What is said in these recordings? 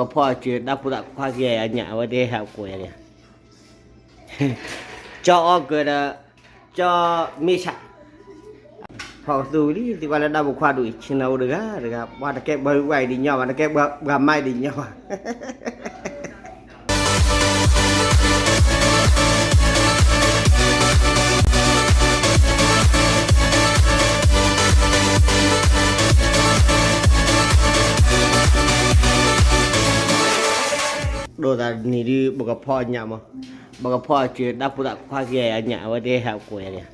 ကဖီၣ်စၢၤတၢ်ဖိသၣ်ခွါက့ၤအညၣ် အဝဲသ့ၣ်ဟဲကိးယၤန့ၣ်, ကၠီအီၣ်ကၢၤဒီး ကၠီမ့ၢ်ဆး, ဖီၣ်ကသူလံ သံကွၢ်လၢတၢ်ဖိခွါဒိၣ်အံၤ ဆ့ၣ်နီၤအိၣ်တဂၤတဂၤ ပှၤတကဲပှၤဝဲအံၤဒ်ညီဘၣ် တကဲပှၤမါအံၤဒ်ညီဘၣ်. ဒိၣ်သးနံၤဒုး ပကဖီၣ်ညၣ်မး, ပကဖီၣ်စၢၤတၢ်ဖိသၣ်ခွါက့ၤအညၣ် အဝဲသ့ၣ်ဟဲကိးယၤန့ၣ်,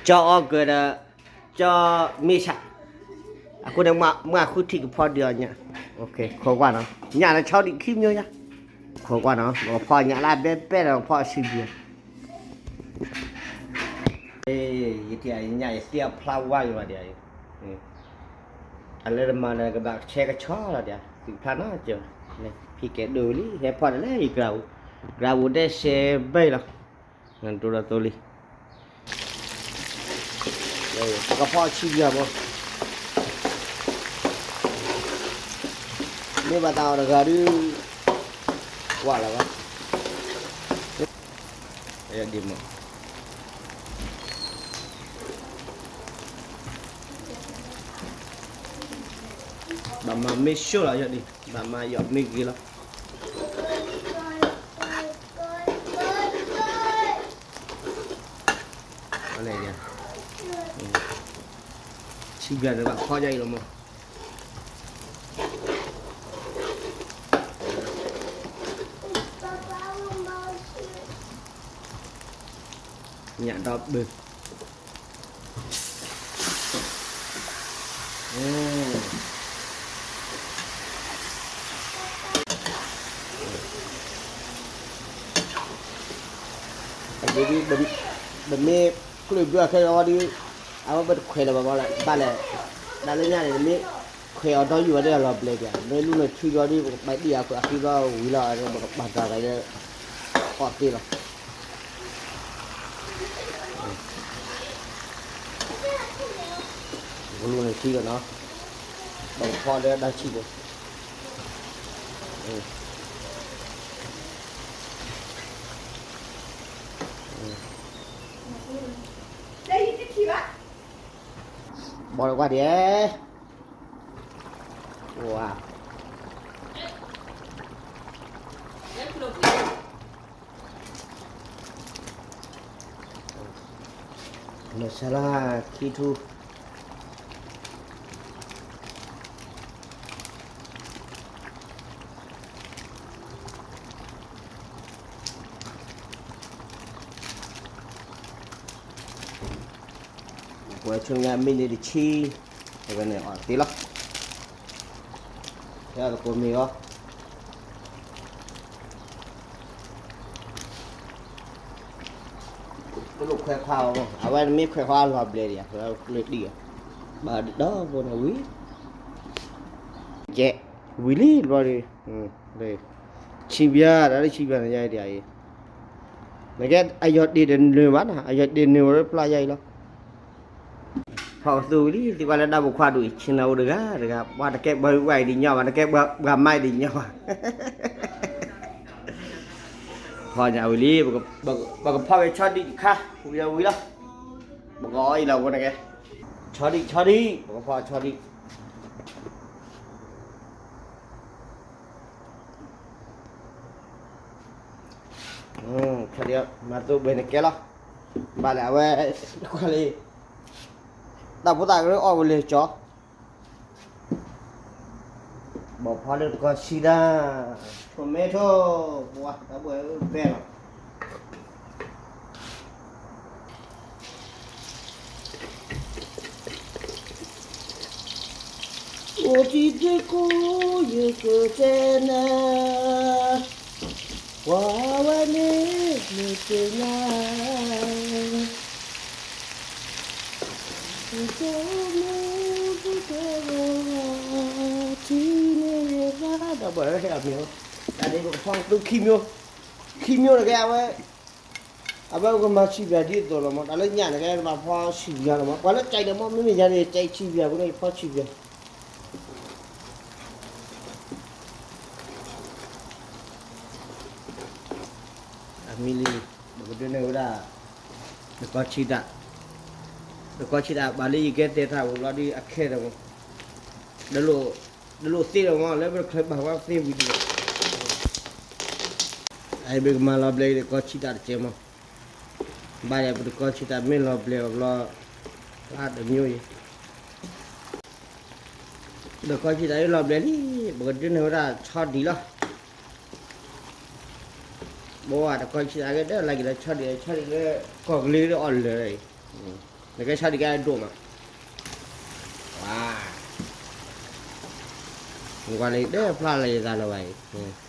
ကၠီအီၣ်ကၢၤဒီး ကၠီမ့ၢ်ဆး, အဃိန့ၣ် မ့ၢ်ဃုထံၣ်ကဖီၣ်ဒုးအီၤညၣ်, ခိးကွၢ်နီၤ ညၣ်လၢဆီဒံးခံမျိုးညါ, ခိးကွၢ်နီၤ ပကဖီၣ်ညၣ်လၢအဘဲဘဲဒီး ကဖီၣ်ဆံးဘံၣ် ယထံၣ်ညၣ်ယသ့အဖျါဝါယၤဒီး, အလၢတမၤဒီးကဘၣ်ဆဲကဆီလီၤဒီး သုဖျါနီၤကၢၤ, ဖံကဲဒိၣ်ဝံၤလံ ဟဲဖီၣ်ဒီးလၢယကြၢး, ကြၢးပူၤဒဲးစဲးဘဲလီၤ, ဒိၣ်ဒီးသိလံ, ပကဖီၣ်ဆံးယၤမး, မ့ၢ်ဘၣ်သးအီၤတဂၤဒုး, ကွၢ်လီၤဘၣ် ဒ်မး, ဘၣ်မၤမ့ၢ်ဆိလီၤယီၤဒ်, ဘၣ်မၤယီၤမ့ၢ်ဂ့ၤလီၤ, ဆံးဘံၣ်န့ၣ်ဘၣ်ဖီၣ်ယါအံၤလီၤမး, ညၣ်ဒီဘုၣ် ဒ်, ပမ့ၢ်ကျၢၢ်ဘျၢၣ်ခဲအံၤဒုး, အဝဲပတခွဲးလၢၤဘၣ်ဘၣ်လဲၣ်, ဘၣ်လဲၣ်, တၢ်လၢညါန့ၣ် မ့ၢ်ခွဲးအီၤဒီးယူၤဝဲဒၣ်လီၤဘျဲးက့ၤ, မ့ၢ်လူၤန့ၣ်ထံယီၤဒုး ပကပာ်တံၢ်အီၤအဃံဘျီဝံၤလီၤ, ပကပာ်တၢ်က့ၤလၢ အီၣ်သ့လီၤ. ပလူၤန့ၣ်ဆံးလီၤနီၤ, ပကဖီၣ်လၢတၢ်ဆံးဖိ, ဘီလၢကွၢ်ဒဲး, ဝါ မဆါလၢခံထူ, ပှၤဆိညါမ့ၢ်န့ၣ်တဆံ, အဝဲန့ၣ်အီၣ်သ့လီၤ, ဖဲသကိးမ့ၢ်အီၤ တလိၣ်ခွဲးခွါအီၤ, အဝဲမ့ၢ်ခွဲးခွါအလီၤဘျဲးဒံးဧါ, ကျၢၢ်တံၢ်ဧါ, ဘၣ်ဒီဖိန့ၣ်ဝံၤ, ကဲ, ဝံၤလံတဘျီဒီး, ဆံးဘံၣ်, တၢ်လၢဆံးဘံၣ်န့ၣ်ယါအံၤ, နကဲအယီၤတ့ၢ်တနၢၤဘၣ်နီၤ, အယီၤတ့ၢ်နၢၤဝဲဖျါယါအံၤလီၤ. ဖီၣ်ကသူဝံၤလံ သံကွၢ်လၢတၢ်ဖိခွါဒိၣ်အံၤ ဆ့ၣ်နီၤအိၣ်တဂၤတဂၤ ပှၤတကဲပှၤဝဲအံၤဒ်ညီဘၣ် တကဲပှၤမါအံၤဒ်ညီဘၣ်. ဖီၣ်ညါဝံၤလံ ပကဖီၣ်က့ၤဆီဒံၣ်တခါ ဝံၤဒီးဝံၤလီၤ. ပကအီၣ်အံၤလီၤ ဖိနကဲ ဆီဒံၣ် ဆီဒံၣ် ပကဖီၣ်ဆီဒံၣ် ဆီဒံၣ် မၤသိဘှဲန့ၣ်ကဲလီၤ. ဘၣ်လဲၣ် အဝဲ ကွၢ်လံ တၢ်ဖိသၣ်ကရၢအီၣ်ဝဲလၢကၠီ ဘီဖီလၢတကီၢ်ဆံဒၣ် ထီၣ်မဲထီၣ် ပှၤတၢ်ဘှဲဘဲလီၤ. အိၣ်တံၤဒုးကိးယကတဲနၤ ပှၤဝဲန့ၣ်မ့ၢ်တနၤ တမူတကဲထံန့ၣ်ဘၣ် ဒီးဘၣ်ဟဲအမ့ၢ် တၢ်ဒ်ပကဖီၣ်သူခံမျိုး ခံမျိုးတကဲအဝဲ အဝဲကမၤဆံးပျၤဒ်သိးလီၤမး တၢ်လၢညၣ်န့ၣ်ကဲ မၤဖီဆံးပျၤလီၤမး ပှၤလၢကဲဒီးမး မ့မ့ၢ်ယၤန့ၣ် ကဲဆံးပျၤ ပှၤန့ၣ်ဖီဆံးပျၤ မ့ၢ်လံ, ပကဒုးနဲၣ်ဝဲဒၣ် တကီဆံးတၢ်, တကီဆံးတၢ် ဘၣ်လၢယကဲတဲတၢ်အိၣ်လီၤဒ်အခဲဒီးမး, ဒလိၣ်သ့ဒီးမး လၢပတချုးဘၣ်ဝဲသ့ဝံၤဒီး, အအံၤပကမၤလီၤဘျဲးတကီဆံးတၢ်တကဲမး, ဘၣ်ဒီးပတကီဆံးတၢ်မ့ၢ်လီၤဘျဲးအဘျီ, တမျိုးအံၤ တကီဆံးတၢ်အံၤလီၤဘျဲးလံ, ပကဒုးနဲၣ်ဝဲဒၣ်ဆီဒံၣ်လီၤ. ဘၣ်ဝဲတကီဆံးတၢ်ကဲဒီး လၢက့ၤဒီးဆီဒံၣ် ဆီဒံၣ်လၢ ကီၢ်ကလံၤဒီးအီၣ်လၢာ်အံၤ, နကဲဆီဒံၣ်ကဲဒိၣ်မး, ဝါ, နကွၢ်လၢဒီးဖျါလၢယသးလၢၤဘၣ်အံၤ ကီၢ်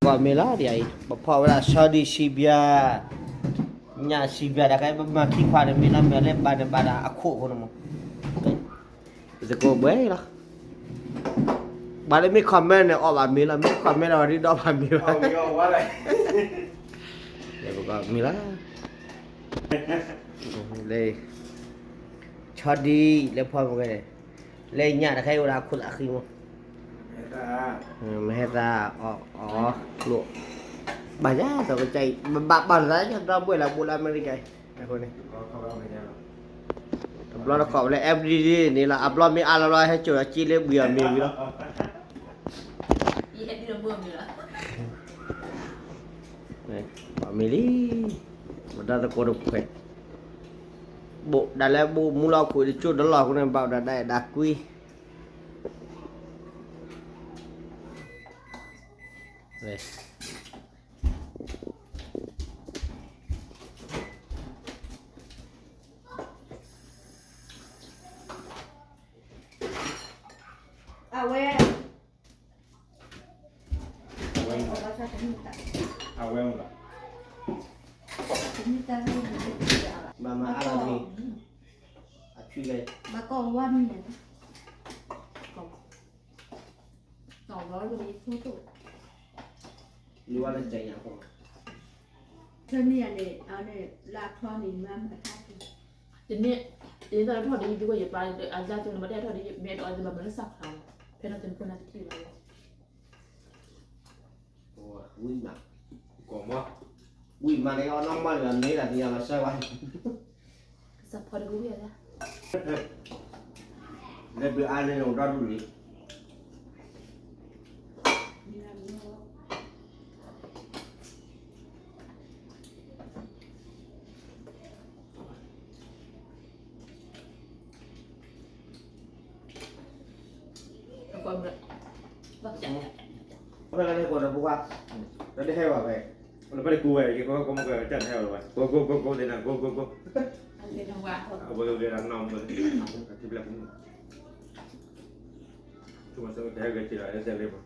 မ့ၢ်လီၤဒ်အံၤ ပဖီၣ်ဝဲဒၣ်ဆီဒံၣ် စံးဘျါ, ညၣ်စံးဘျါတခါ ပမၤခံခွါန့ၣ် မ့ၢ်လီၤမ့ၢ်လၢဘၣ်န့ၣ်ဘၣ်ဒၣ်အခိၣ်အဃိန့ၣ်မး, ပသကိးဘှဲလီၤ, ဘၣ်လၢမ့ၢ် comment န့ၣ် အီၣ်ဘၣ်မ့ၢ်လီၤ, မ့ၢ် comment အီၤဒ်ဒီးဘၣ်မ့ၢ်ဘၣ်, မ့ၢ်လီၤ, ဆီဒံၣ်လၢဖီမ့ၢ်ဂ့ၤန့ၣ်, လၢညၣ်တခါအံၤအိၣ်ဒီးအခိၣ်သးဃံမး, မ့ၢ်ဟဲသးအီၣ်အီၣ်လိၣ်, ဘၣ်ယါဒီးကစၢ်အံၤ ဘၣ်ပာ်လီၤသးညါဒီပုၢ်ဝဲၢ်လၢအဘူးလၢအမဲရကၤအံၤ, အဃိန့ၣ် တဘျီတခီၣ်ဝဲလၢ everyday န့ၣ်လီၤ, အဘျီမ့ၢ်အါလီၤလီၤ ဟဲစိာ်ဒီးက့လၢဘှံးအီၤမ့ၢ်ဝံၤလီၤ, မ့ၢ်လံ, ပတၢ်သကိးတဖှဲး, ဘိးဒၣ်လၢဘိးမူလီၤခိၣ်တကၠိတလီၢ်အဃိန့ၣ် ဘၣ်ဒၣ်ဒၣ်အဲၣ်ဒၣ်ကွံ အဝဲ အဝဲမ့ၢ်ဘၣ်, မၤမၤအါလီၤမ့ၢ်, အထွံၣ်လဲၣ်, မၤကီၢ်ဝါမ့ၢ်န့ၣ်, ကီၢ်ဝါမ့ၢ်န့ၣ်, လီၤဝါလၢကညးဃီ, တနံၤအန့ၣ် အန့ၣ် လၢအချီန့ၣ် မၤမၤတၢ်တ, တနံၤ, တနံၤတၢ်ထီၣ်ဒ်ယၤ ယပၢ်အလါကၠိန့ၣ် ဘၣ်တၢ်ထီၣ်ဒ်ယၤ မ့ၢ်အဲၣ်ဒိးအီၤသ့ဘၣ်မၤလၢစၢ်ဖျါလီၤ, ဖဲနီၢ်တနံၤဖိနၢ်တထံၣ်ဘၣ်လီၤ ဝံၤမး, ဝံၤမးန့ၣ် အီၣ်နီၢ်မးန့ၣ် မ့ၢ်ဒၣ်သ့ၣ်ညါလီၤစၢ်ဝဲ, ကစၢ်ဖီတကဝံၣ်အလၢ, လၢဘျုးအါန့ၢ်အိၣ်ဒီဒူၣ်လံ ဖဲလၢဟဲကွၢ်ဒီးပှၤ, လၢတဟဲဘၣ်ဖဲ, လၢဖဲတကူဝဲ ယကီကီမကီတၢ်ဟဲဘၣ်လၢၤဘၣ် ကိကိကိကိသ့ၣ်နၤ ကိကိကိ, အဝဲကဂဲၤဒၣ်နီၢ်မး, အထံဘျဲၣ်ပူၤ, ထူမၤစၢၤကဟဲဂဲၤက့ၤဒီး အဲၣ်စဲးလ့မး,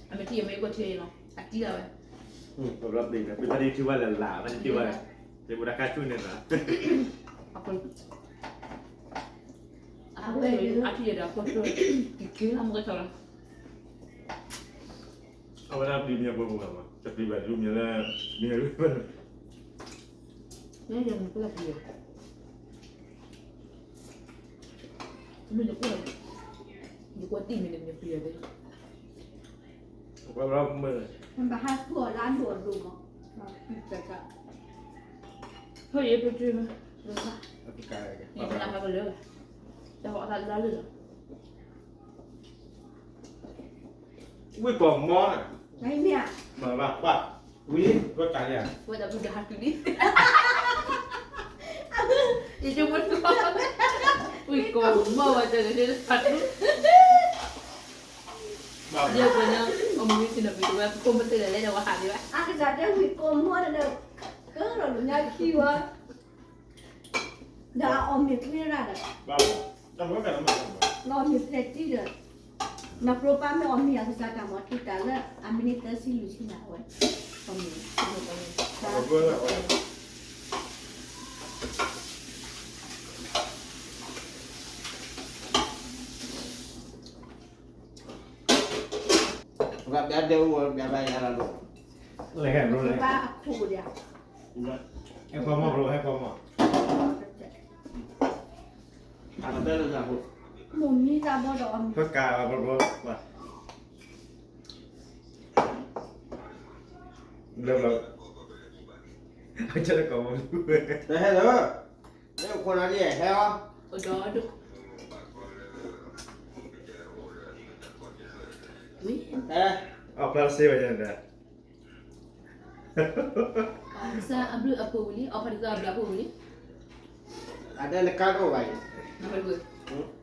အမ့ၢ်ထံၣ်အမ့ၢ်ကွၢ်ထံလီၤ အတံၤလီၤဝဲ, ပဘျီပ့ၤန့ၣ် ပတၢ်ထံၣ်ဝဲလၢ်လၢ် ပတၢ်ထံၣ်ဝဲ, ပတၢ်ခါဆူၣ်န့ၣ်လီၤ အဝဲအထံၣ်ဒီး ကက့ၤ ကက့ၤလီၤမ့ၢ်ကဆီလီၤ, အဝဲဒၣ်ပျံၤမ့ၢ်ပှၤပှၤမး တပျံၤဘၣ်ဒ်မ့ၢ်လၢ မ့ၢ် မ့ၢ်ယၤန့ၣ်ပျံၤ, မ့ၢ်ယကွၢ်, ယကွၢ်တံၢ်မ့ၢ်န့ၣ် မ့ၢ်ပျံၤယၤသ့, ပှၤဘျီမ့ၢ်, ဘၣ်ဟးဆူၣ်အီၤလၢအဒိၣ်အဒိၣ်မး, ဖဲယပတြၢၤမး, ယတနၢ်ဟးကလၢာ်, တၢ်ဟီအသးလါလၢာ်လီၤ ဝံၢ်ကီၢ်မီၢ်န့ၣ်, မ့ၢ်ဘၣ်ကွၢ်, ဝံၢ်, ဝဲကၤလံဧါ, ဝဲဒၣ်ဘုဒ္ဓဟးတုၤလံ, ယဆိကမိၣ်, ဝံၢ်ကီၢ်မီၢ်ဝဲတဂ့ၤလၢဟးတုၤ, ယဲပှၤညါ, အမုၢ်နံၤစံနဘံၣ်တဝဲ ပခိၣ်မ့ၢ်တလဲၤလဲၤဒီးဝဲဟးလံဝဲ, အကစၢ်တဲဝံၢ်ကီၢ်မီၢ်န့ၣ်ဒီး, ကၢလီၤလၢညါခံဝဲ ဒီးအီၣ်မ့ၤဖျဲရၣ်ဒီး, လီၤမ့ၤဖျဲတံၢ်ဒီး, နီၢ်ကျိပၢ်မ့ၢ်အီၣ်မ့ၤအကစၢ်တၢ်မၤတံာ်တာ်လၢ အမံးနံးသၢဆံလွံၢ်ဆံန့ၣ် အဝဲ, အီၣ်မ့ၤ, ပှၤပျးဒဲအိၣ် ပျးဘၣ်ယၤလီၤလိၤ, လဲၤဟဲဘျီလဲၤ ဘၣ်အခိၣ်ဒီး ဟဲခွါမီၢ်ဘျီ ဟဲခွါမီၢ် မိၢ်မံတၢ်ဘီဒီးအမံၤ ဖၢကးဘျီဘျီ ဘျီဘျီ အကၢ်တကိးမီၢ် ဟဲလၢ မ့ၢ်ခိၣ်နၢ်လံ ဟဲအီၤ အီၣ်ဖျါတစ့ဘၣ်န့ၣ်ဒီး ကစၢ်အဘျုးအဖှိၣ်ဝံၤလံ အီၣ်ဖးတကုအဘျုးအဖှိၣ်ဝံၤလံ အဒဲနကါတအိၣ်ဘၣ်အံၤ အီၣ်ဖးတကု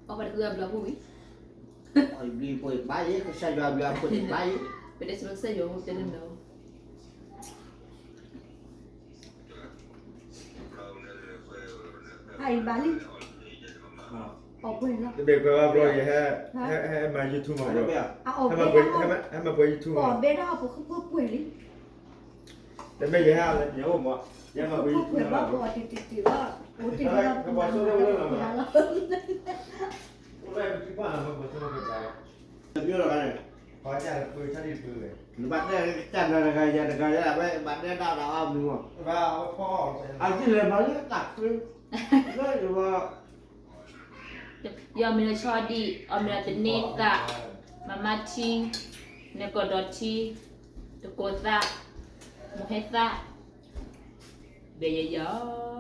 အဘျုးအဖှိၣ်ဝံၤ အီၣ်ဘျုးအဖှိၣ်ဘၣ်အံၤ ကစၢ်ယွၤအဘျုးအဖှိၣ်န့ၣ်ဘၣ်အံၤ ပတဲစ့ၢ်ကီးကစၢ်ယွၤအိၣ်တဲလၢနၤ အအံၤဘၣ်လံ အီၣ်ပှဲၤလီၤ တဘ့ၣ်ကွဲးဘၣ်ဘျီယဟဲ ဟဲမၤ YouTube မးဘျီ ဟဲမၤပှဲၤ YouTube မး အီၣ်ဘဲဒၣ်အီၣ်ပှဲၤလံ တဘ့ၣ်ယဟဲ ယအိၣ်မး ယဟဲမၤပှဲၤ YouTube မး ပှဲၤဘၣ်ပှဲၤတံၢ်တံၢ်တံၢ်ဘၣ် အိၣ်တ့ၢ်ဘၣ်ပှဲၤလီၤ တဘ့ၣ်လီၤန့ၣ် နဘၣ်တဲကစၢ်နၤတဂၤယၤတဂၤယၤ ဝဲဘၣ်တဲဒၣ်ဒီးအီၣ်မံၤမး အသုလဲၤမၤလၢတၢ်ဃု လၢယဝဲ ယအီၣ်မ့ၤလီၤဆီဒံၣ် အီၣ်မ့ၤလီၤသန့သၣ် မၤမါထံ နဲကီၢ်ဒီးထံ တကိးသၣ် မိၢ်ဟဲသၣ် ဘဲယယီၤ